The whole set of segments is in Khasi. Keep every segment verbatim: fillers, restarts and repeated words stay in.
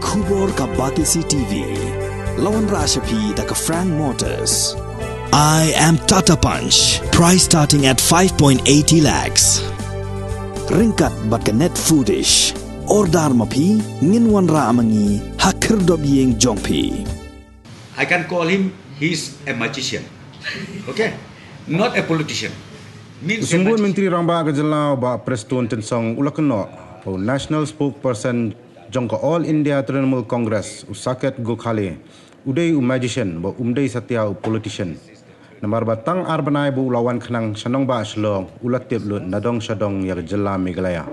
Khubor ka Batesi T V. La wanrah sha phi da ka Frank Motors. I am Tata Punch. Price starting at five point eighty lakhs. Ryngkat bad ka Net Foodish. Order ma phi, ngin wanrah ma ngi ha khyrdop ïing jong phi. I can call him, he's a magician. Okay? Not a politician. Means a Symbud magician. Myntri Rangbah ka jylla u Bah Prestone Tynsong u la kynnoh ba u National Spokesperson jong ka All India Trinamool Congress, u Saket Gokhale, u dei u magician, ba um dei satia u politician. Namar ba tang ar bnai ba u la wan khnang sha nongbah Shillong, u la tip lut na dong sha dong ïa ka jylla Meghalaya.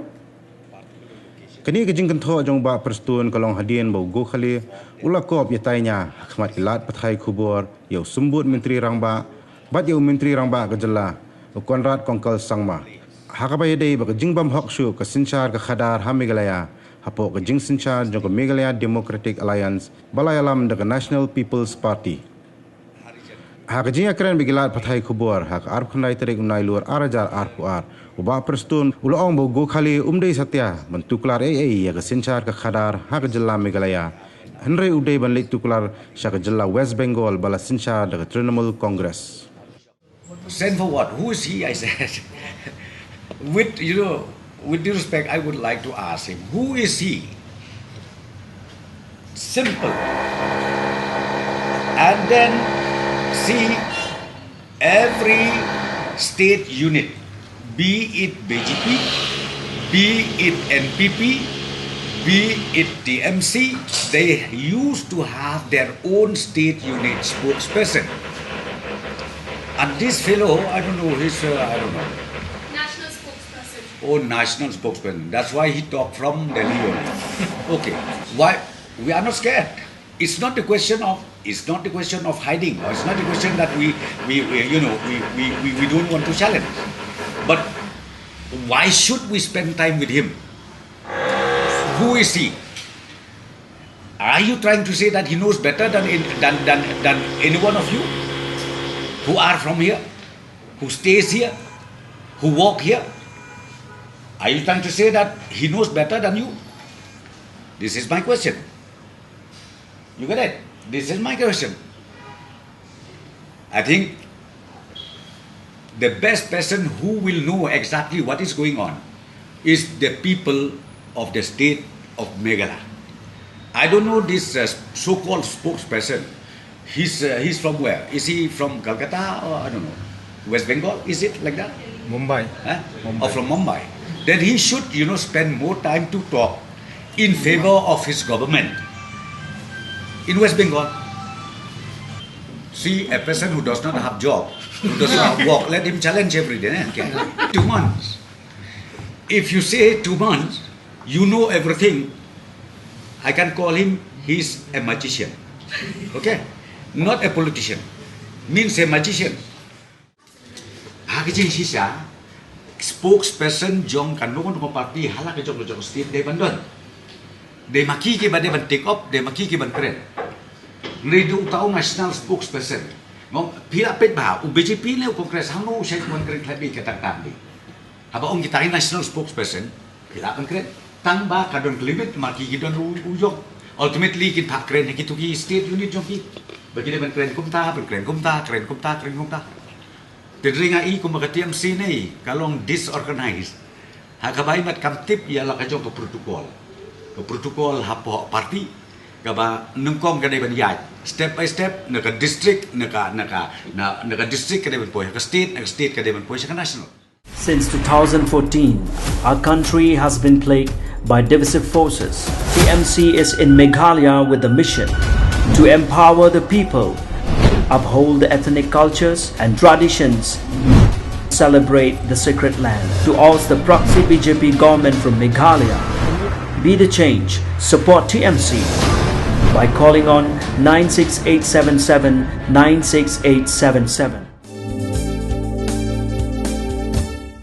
Kane ka jingkynthoh jong u Bah Prestone ka long hadien ba u Gokhale u la kop ïa tai nia ha khmat ki lad pathai khubor ïa u Symbud Myntri Rangbah bad ïa u Myntri Rangbah ka jylla, u Conrad Kongkal Sangma, ha kaba ïadei bad ka jingbymhok shuh ka synshar ka khadar ha Meghalaya, hapoh ka jingsynshar jong ka Meghalaya Democratic Alliance ba la ïalam da ka National People's Party. Ha ka jingïakren bad ki lad pathai khubor ha ka arphew khyndai tarik u Nailur ar hajar arphew ar, u Bah Prestone u la ong ba u Gokhale um dei satia ban tuklar ei ei ïa ka synshar ka khadar ha ka jylla Meghalaya, hynrei u dei ban leit tuklar sha ka jylla West Bengal ba la synshar da ka Trinamool Congress. Send for what? Who is he? I said. With, you know, with due respect, I would like to ask him, who is he? Simple. And then see every state unit, be it B J P, be it N P P, be it T M C, they used to have their own state unit spokesperson. And this fellow, I don't know, he's, uh, I don't know. National spokesperson. Oh, national spokesperson. That's why he talked from Delhi only. Okay. Why? We are not scared. It's not a question of, it's not a question of hiding, or it's not a question that we, we, we you know, we, we, we, we don't want to challenge. But why should we spend time with him? Who is he? Are you trying to say that he knows better than, in, than, than, than any one of you who are from here, who stays here, who walk here? Are you trying to say that he knows better than you? This is my question. You get it? This is my question. I think the best person who will know exactly what is going on is the people of the state of Meghalaya. I don't know this, uh, so-called spokesperson. He's, uh, he's from where? Is he from Calcutta or, I don't know, West Bengal? Is it like that? Mumbai. Huh? Mumbai. Or from Mumbai? Then he should, you know, spend more time to talk in favor of his government in West Bengal. See, a person who does not have job, who does not have work, let him challenge every day. Eh? Okay. Two months. If you say two months, you know everything. I can call him, he's a magician. Okay? Not a politician. Means a magician. Ha ka jingshisha, spokesperson jong kano kano ka party ha la ka jong ka jong state dei ban don. Dei ma ki kiba dei ban take up, dei ma ki kiban kren. Ngi dei uta u national spokesperson. Ngong phi la peit ba u B J P ne u Congress hangno u shait wan kren khlem beit ka tang tang dei. Haba ong kita ki national spokesperson, ki lah ban kren. Tang ba ka don ka limit, ma ki ki don u, u jong. Ultimately kin phah kren ha kito ki state unit jong ki. Ba ki dei ban kren kumta, ban kren kumta, kren kumta, kren kumta. Te dei nga i kumba ka T M C ne, ka long disorganized. Ha kaba i mat kam tip ïa la ka jong ka protocol. Ka protocol hapoh party, kaba nyngkong ka dei ban ïaid step by step, na ka district, na ka, na ka, na, na ka district ka dei ban poi ha ka state, na ka state ka dei ban poi ha ka national. Since two thousand fourteen, our country has been plagued by divisive forces. T M C is in Meghalaya with the mission to empower the people, uphold the ethnic cultures and traditions, celebrate the sacred land. To oust the proxy B J P government from Meghalaya, be the change, support T M C by calling on nine six eight seven seven nine six eight seven seven.